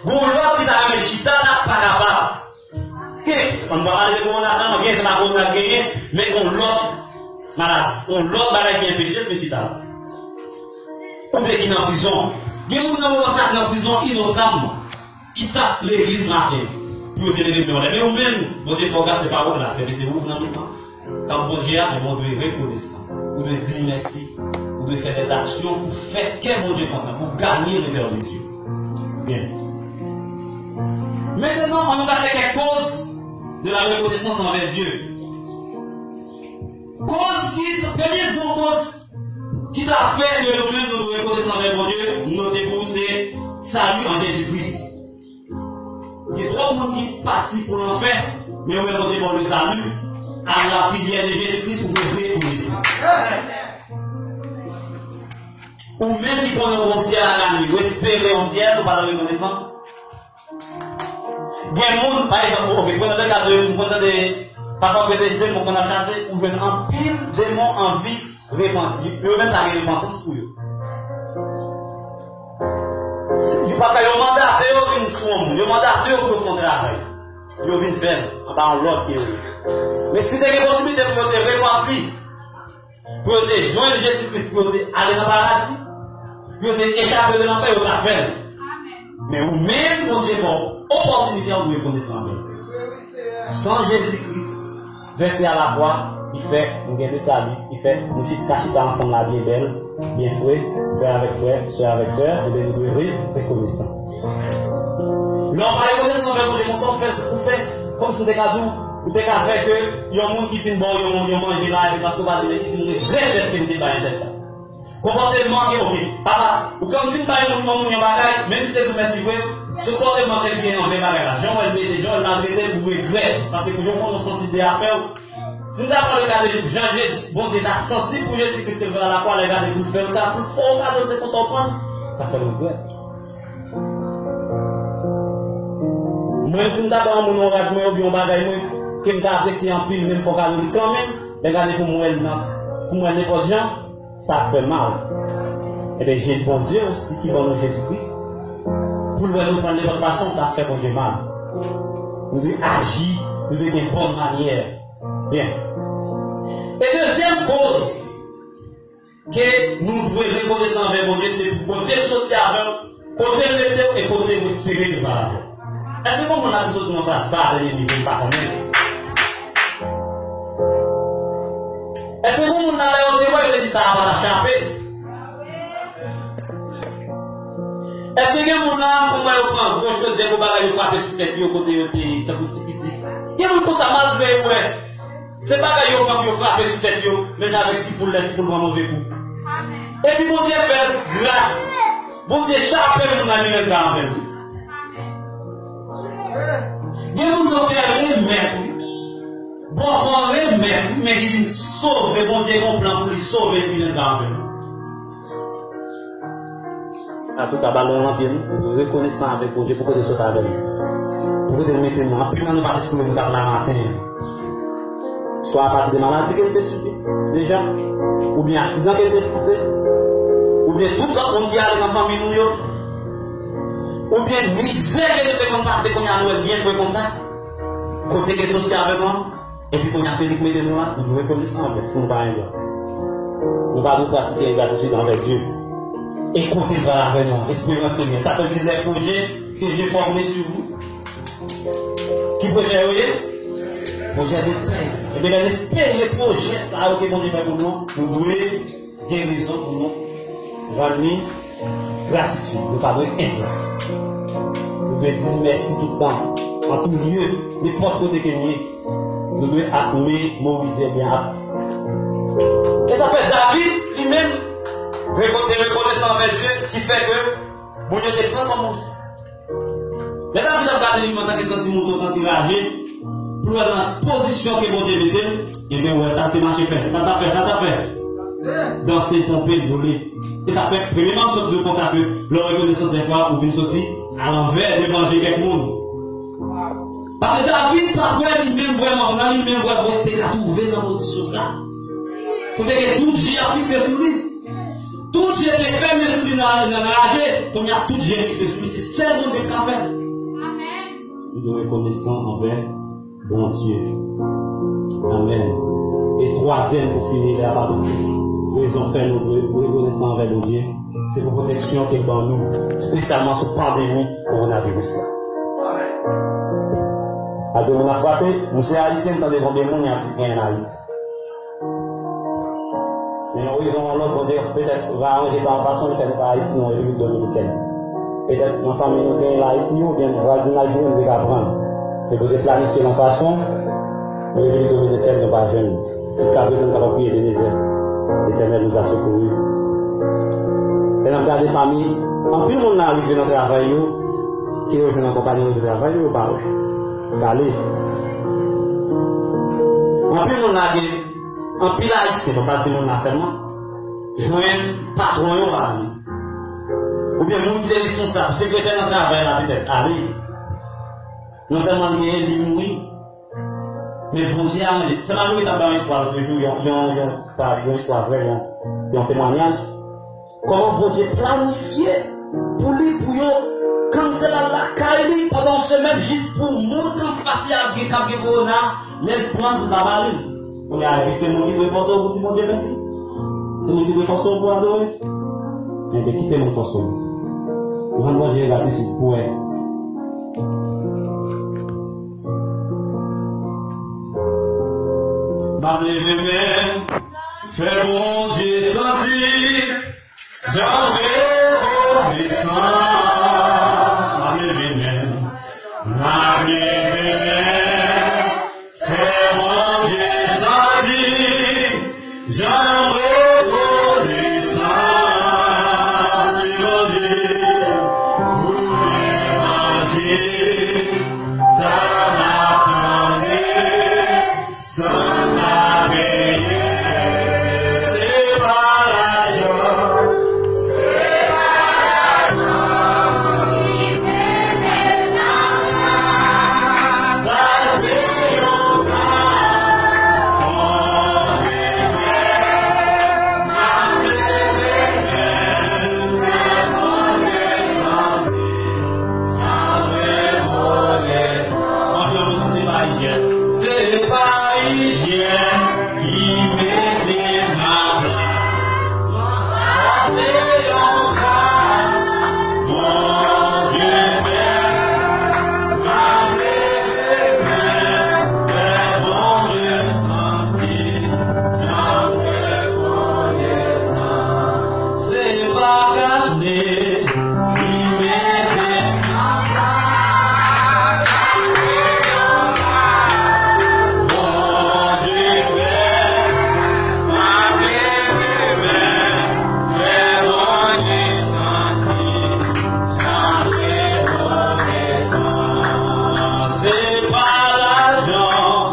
Gon lòt ki ta renmen chita la, pa kapab. Gen, ann pa pale de kowona sèlman, gen se pa kowona k genyen, men gon lòt maladi, gon lòt bagay ki enpeche l vin chita la. Oubyen ki nan prizon. Gen moun nan moman sa k nan prizon inosamman, ki t ap legliz maten, pou yo te leve men yo anlè. Men ou menm, Bondye fè w gras se pawòl la, se ke se ou k nan mitan tanp Bondye a, men ou dwe rekonesan. Ou dwe di l mèsi. Ou dwe fè dèzaksyon pou fè kè Bondye kontan, pou ganye le cœur de Dieu. Byen. Mentenan, ann nou gade kèk koz de la rekonesans anvè Dye. Koz ki, premye gwo koz ki ta fè ke nou menm nou dwe rekonesan anvè Bondye, m note pou ou, se sali an Jezi Kris. Gen twòp moun ki pati pou lanfè, men yo menm Bondye ba w le sali, à la filière de Jésus-Christ, ou dwe rekonesan. Ou menm ki konnen w gon syèl a ganye, ou espere yon syèl, ou pa ta rekonesan. Gen moun, pa egzanp, ok, pran nan ka de, m konn tande, pafwa w gen de demon konn ap chase, ou jwenn anpil demon anvi repanti. Yo menm pa gen repantans pou yo. Si, yo pa ka, yo mandate yo vin sou yon moun, yo mandate yo pou yo fè yon travay. Yo vin fè l anba yon lòd ke yo ye. Men si te gen posiblite pou yo te repanti, pou yo te jwenn Jezi Kris, pou yo te ale nan paradi, pou yo te echape de lanfè, yo ta fè l. Men ou menm, Bondye ba w opòtinite a, ou dwe rekonesan anvè l. San Jezi Kris vèse a lakwa, ki fè nou gen le sali, ki fè nou chit-, ka chita ansanm la byen bèl, byen fre, frè avèk frè, sè avèk sè, ebyen nou dwe re-, rekonesan. Lè w pa rekonesan anvè Bondye, konsa w fè l, se pou fè, kòmsi m te ka di w, ou te ka fè ke yon moun ki fin ba w yon, yon manje la, epi paske w pa di mèsi, fin regrèt dèske m te bay entèl sa. Konpòteman ke, ok, papa, ou konn fin bay yon moun, yon moun yon bagay, menm si te di w mèsi vre, se konpòteman ke l gen anvè bagay la. Jan w wè l mete, jan w wè l maltrete l, ou regrèt. Paske jan w konnen w sansib de afè w. Si n ta pran le ka de jan Jezi, Bondye ta sansib pou Jezi Kris ke l fè a lakwa, lè l gade pou l fè l, l ta pou l fè w kado l, se konsa w pran l. Sa fè l regrèt. Mwen, si m ta ba yon moun yon rad mwen oubyen yon bagay mwen, ke m ta apresye anpil, men m fè w kado li kanmenm, lè gade pou m wè l nan, pou m wè l nenpòt jan, sa ap fè mal. Ebyen, Jezi, Bondye osi ki ban nou Jezi Kris, pou l wè nou pran l nenpòt fason, sa ap fè Bondye mal. Nou dwe aji, nou dwe gen bòn manyè. Byen. E dezyèm koz, ke nou dwe rekonesan anvè Bondye, se pou kote l soti avè w, kote l mete w e kote w espere ke l pral avè w. Èske gon moun la ki soti nan klas ba, dènye nivo, m pa konnen? Èske gon moun la, lè yo te wè, yo te di sa a pa t ap chape? Èske gen moun la, kòman yo pran gwo chodyè, gwo bagay, yo frape sou tèt yo, kote yo te tankou ti piti? Gen moun konsa, malgre yo wè, se bagay yo pran pou yo frape sou tèt yo, menm avèk ti poul, lè ti poul pran move kou. Epi Bondye fè l gras. Bondye chape moun nan, li menm pa avè l. Gen moun yo kè remèt, wi. Bòkò remèt, wi, men li vin sove. Bondye gen yon plan pou li sove, li menm pa avè l. Antouka, balon an pye nou, rekonesan avèk Bondye pou kote l sot avè nou. Pou kote l mete nou. Anpil nan nou pa t espere nou t ap la maten an. Swa apati de maladi ke nou te sibi deja, oubyen aksidan ke nou te pase, oubyen tout lòt moun ki ale nan fanmi nou yo, oubyen mizè ke nou te konn pase, kounye a nou wè l byen fre konsa. Kote ke l soti avè nou an, epi kounye a se li k mete nou la, nou dwe rekonesan avè l, si nou pa gen dwa. Nou pa dwe pratike engratitid anvè Dye. E kote l pral avè nou an, esperans ke l gen. Sa fè l di, les projets que j'ai formés sur vous. Ki pwojè yo ye? Pwojè de pè. Ebyen, lè n espere pwojè sa yo ke Bondye fè pou nou, nou dwe gen rezon pou nou rann li gratitid. Nou pa dwe engra. Nou dwe di l mèsi tout tan, an tou lye, nenpòt kote ke n ye. Nou dwe ap memorize byen ap. E sa fè Li menm, rekote, rekonesan anvè Dye ki fè ke Bondye te pran kòm moun. Lè David ap gade li antanke santi moute, santi raje, pou l wè nan pozisyon ke Bondye mete l, ebyen, wè, sa l te mache fè, sa l t ap fè, sa l t ap fè. Danse, ponpe, vole. E sa fè, premyèman, m sot di w konsa ke lè w rekonesan dèfwa, ou vin soti alanvè devan je kèk moun. Paske David pa t wè li menm vrèman, nan li menm vrèman, te ka twouve l nan pozisyon sa. Kote ke tout je ap fikse sou li. Tout je te fèmen sou li nan, nan, nan raje. Kounye a, tout je fikse sou li. Se sèl Bondye ki ka fè l. Nou dwe rekonesan anvè Bondye. Amèn. E twazyèm, pou fini, lè a pa pase. Rezon fè nou dwe rekonesan anvè Bondye, se pou pwoteksyon ke l ban nou, espesyalman sou pandemi kowonaviris la. Ak de moun ap frape, nou se Ayisyen, m tande konbyen moun y ap di genyen Ayiti. Men yon rezon ou yon lòt, Bondye petèt va aranje sa yon fason, li fè nou pa Ayiti, nou Repiblik Dominikèn. Petèt nan fanmi nou genyen Ayiti, oubyen vwazinaj nou, nou te ka pran. Men Bondye planifye l yon fason, nou Repiblik Dominikèn, nou pa jwenn. Jiskaprezan, n kapab priye Ebenezè, L'Éternel nous a secourus. Lè n ap gade pami anpil moun la rive nan travay yo, ke yo jwenn nan konpayi yo de travay yo, yo pa wè. Gade. Anpil moun la gen, anpil Ayisyen, nou pa di moun la sèlman, jwenn patwon yo ale. Oubyen moun ki te responsab, sekretè nan travay la petèt, ale. Non sèlman li genyen, li mouri. Men Bondye aranje. Sè Majorit ap ba yon istwa lòt jou, yon, yon, yon, pa, yon istwa vrè, yon, yon temwayaj. Kòman Bondye planifye pou li, pou yo cancel al lakay li pandan yon semèn jis pou moun k anfas li a gen, k ap gen kowona, lè l pran l, l pa ba li l. Kounye a, epi se moun ki dwe fòse w pou di Bondye mèsi. Se moun ki dwe fòse w pou adore. Enben, kite moun fòse w. Rann Bondye gratitid pou wè. M ap leve men, fè Bondye santi jan m rekonesan. M ap leve men, m ap leve men, fè Bondye santi jan m rekonesan. Bondye, pou levanjil, sa m ap tande, sa m ap peye, se pa lajan. Sa se yon gras Bondye fè. Anpil moun di se pa ijyèn. Se pa ijyèn ki mete m nan plas. Sa se yon gras Bondye fè. M ap leve men, fè Bondye santi jan m rekonesan. Se pa kach nez li mete m nan plas. Bondye fè, m ap leve men, fè Bondye santi jan m rekonesan. Se pa lajan.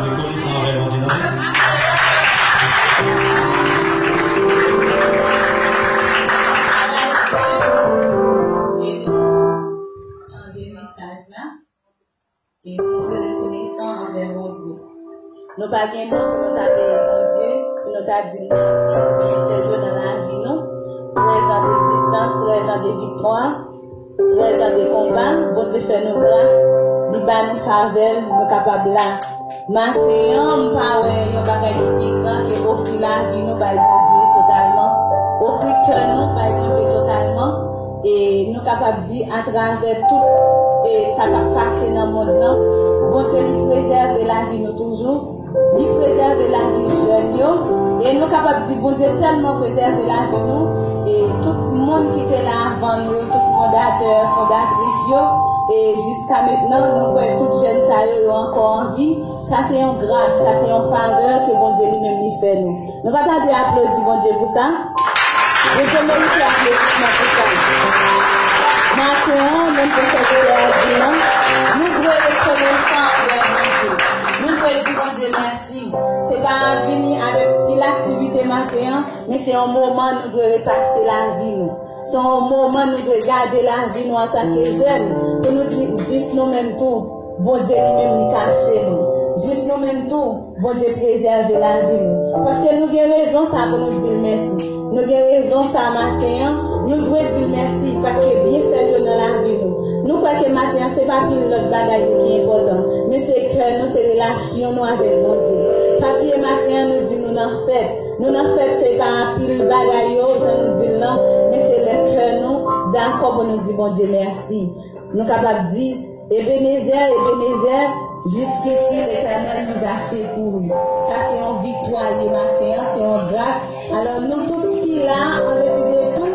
Rekonesan anvè Bondye nan. Tande mesaj la. E nou dwe rekonesan anvè Bondye. Nou pa gen non pou nou ta peye Bondye, pou nou ta di l mèsi pou byenfè l yo nan lavi nou. Trèz an de distans, trèz an de viktwa, trèz an de konba, Bondye fè nou gras, li ba nou favè l, nou kapab la. Maten an, m pa wè yon bagay ki pi gran ke ofri lavi nou bay Bondye totalman, ofri kè nou bay Bondye totalman, e nou kapab di atravè tout e sa k ap pase nan mond lan. Bondye li prezève lavi nou toujou. Li prezève lavi jèn yo. E nou kapab di Bondye tèlman prezève lavi nou. E tout moun ki te la avan nou yo, tout fondatè, fondatris yo, e jiska mentnan, nou kwè tout jèn sa yo, yo ankò an vi. Sa se yon gras, sa se yon favè ke Bondye li menm li fè nou. Nou pa ta dwe aplodi Bondye pou sa? Bondye merite aplodisman pou sa. Maten an, menm jan sèvitè a di l lan, nou dwe rekonesan anvè Bondye. Nou dwe di Bondye mèsi. Se pa vini avèk pil aktivite maten an, men se yon moman nou dwe repase lavi nou. Se yon moman nou dwe gade lavi nou antanke jèn, pou nou di jis nou menm tou, Bondye li menm li kache nou. Jis nou menm tou, Bondye prezève lavi nou. Paske nou gen rezon sa pou nou di l mèsi. Nou gen rezon sa maten an, nou dwe di l mèsi paske byenfè l yo nan lavi nou. Nou kwè ke maten an se pa pil lòt bagay yo ki enpòtan, men se kè nou, se relasyon nou avèk Bondye. Pa bliye maten an nou di nou nan fèt. Nou nan fèt se pa pil bagay yo, jan nou di l lan, men se lè kè nou dakò pou nou di Bondye mèsi. Nou kapab di, Ebenezè, Ebenezè, jusqu'ici l'Éternel nous a secourus. Sa se yon viktwa li ye maten an, se yon gras. Alò nou tout ki la, an depi de tou,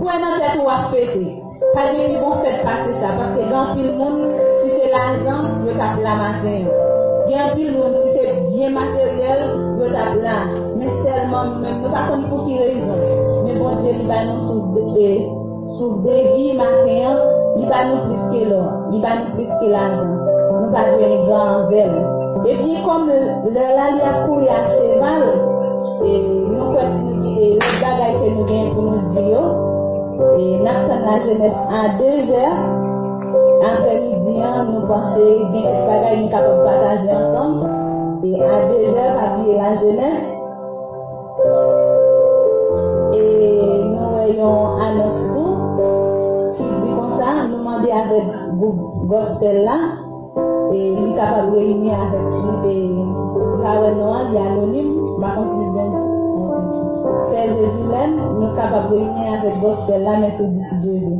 kwè nan tèt ou w ap fete. Pa gen pi bon fèt pase sa, paske gen anpil moun, si se lajan, yo t ap la maten an. Gen anpil moun, si se byen materyèl, yo t ap la. Men sèlman nou menm, nou pa konn pou ki rezon. Men Bondye li ba nou sous de, de, souf de vi maten an, li ba nou plis ke lò, li ba nou plis ke lajan. Nou pa dwe engra anvè l. Epi kòm lè la li ap kouri a cheval, e nou kwè si nou gen lòt bagay ke nou gen pou nou di yo, e n ap tann lajenès a de zè aprèmidi an, nou panse gen kèk bagay nou kapab pataje ansanm. E a de zè, pa bliye lajenès. E nou wè yon anons tou ki di konsa, nou mande avèk gwoup gospel la, e li kapab reyini avèk nou, e m pa wè non an, li anonim, m pa konn si l gen sè Jezilèn, nou kapab reyini avèk gospel la mèkredi si Dye vle.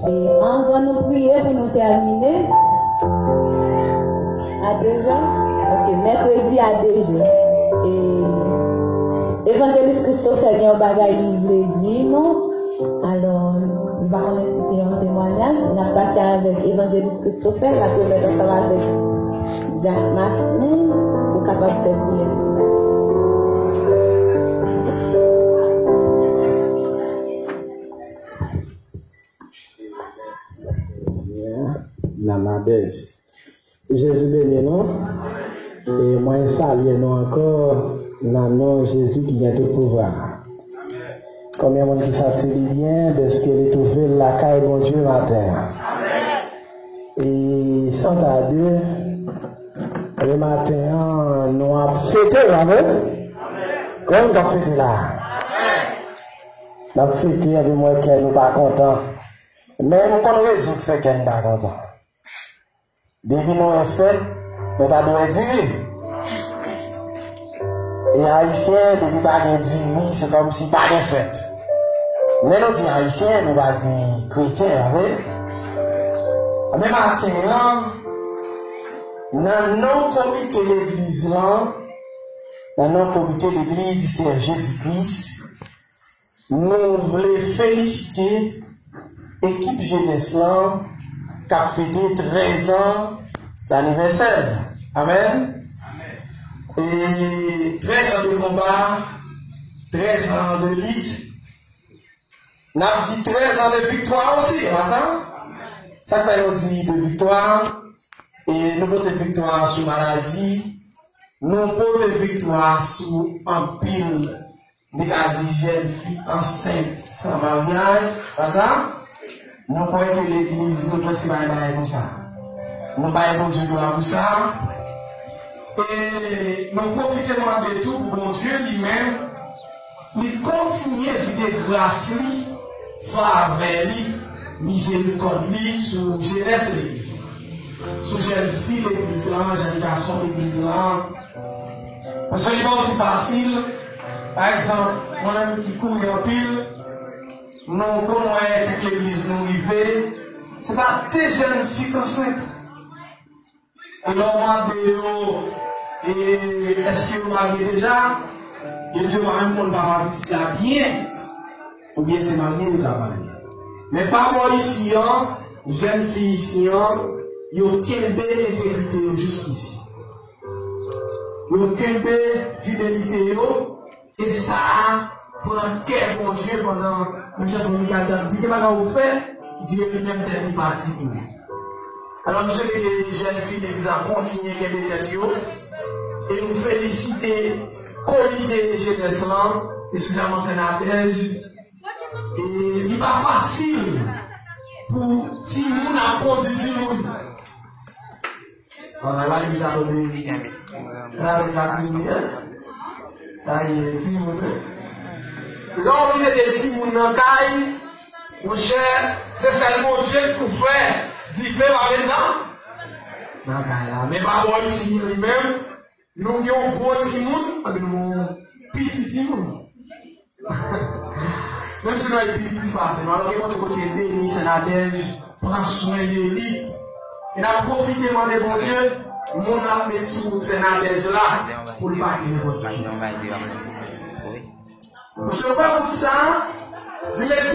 E anvan nou priye pou nou tèmine, a de zè, ok, mèkredi a de zè. E Evanjelis Christopher gen yon bagay li vle di nou. Alò, m pa konnen si se yon temwayaj. N ap pase avèk Evanjelis Christopher, l ap remèt ansanm avèk Jack Maslin, pou kapab fè priyè. Nan Nadèj. Jezi beni nou. E mwen salye nou ankò nan non Jezi ki gen tout pouvwa. Konbyen moun ki santi li byen dèske li twouve l lakay Bondye maten an? E san tade, le maten an, nou ap fete, pa vre? Konbyen moun k ap fete la? N ap fete, epi m wè kè nou pa kontan. Men nou konn rezon k fè kè n pa kontan. Depi nou wè fèt, nou ta dwe wè diri. E Ayisyen, depi pa gen diri, se kòmsi pa gen fèt. Lè nou di Ayisyen, nou pa di kretyen, pa vre? Men maten an, nan non komite legliz lan, nan non komite legliz di Seyè Jezi Kris, nou vle felisite ekip jenès lan k ap fete trèz an lanivèsè. Amèn. E trèz an de konba, trèz an de lit. N ap di trèz an de viktwa osi, pa sa? Sa k fè nou di de viktwa? E nou pote viktwa sou maladi, nou pote viktwa sou anpil, m te ka di jèn fi ansent san maryaj, pa sa? Nou kwè ke legliz nou prèske pa gen bagay konsa. Nou bay Bondye glwa pou sa. E nou pwofite mande tou pou Bondye li menm, li kontinye vide gras li, favè li, mizerikòd li sou jenès legliz la, sou jèn fi legliz la, jèn gason legliz la. Paske li pa osi fasil, pa egzanp, mwen menm ki kouri anpil, nou konn wè kèk legliz nou rive, Se pa de jèn fi k ansent. E lè w mande yo, e, èske yo marye deja? Yo di yo pa menm konn papa pitit la byen. Oubyen se marye yo ta marye. Men pa bò isi an, jèn fi isi an, yo kenbe entegrite yo jiskisi. Yo kenbe fidelite yo, e sa a pran kè Bondye pandan yon jan fanmi Gad ap di, gen bagay ou fè, Dye li menm tèt li pa di pou ou. Alò, m swete ke jèn fi legliz la kontinye kenbe tèt yo, e nou felisite komite jenès lan, espesyalman Sè Nadège. E li pa fasil pou timoun ap kondi timoun. Bon, e pa legliz la tonbe. E pa legliz la timoun, hein? Sa ye, timoun, hein? Lè w vin ede timoun nan kay, monchè, se sèl Bondye k pou fè dife pa vin nan, nan kay la. Men pa bò isi li menm, nou gen yon gwo timoun, anpi nou gen yon piti timoun. Menm si nou pi piti pase nou, alò ke Bondye kontinye beni Sè Nadège, pran swen de li. E n ap pwofite mande Bondye, moun ap met sou wout Sè Nadège la, pou l pa gen nenpòt ki. Paske w wè wout sa, di met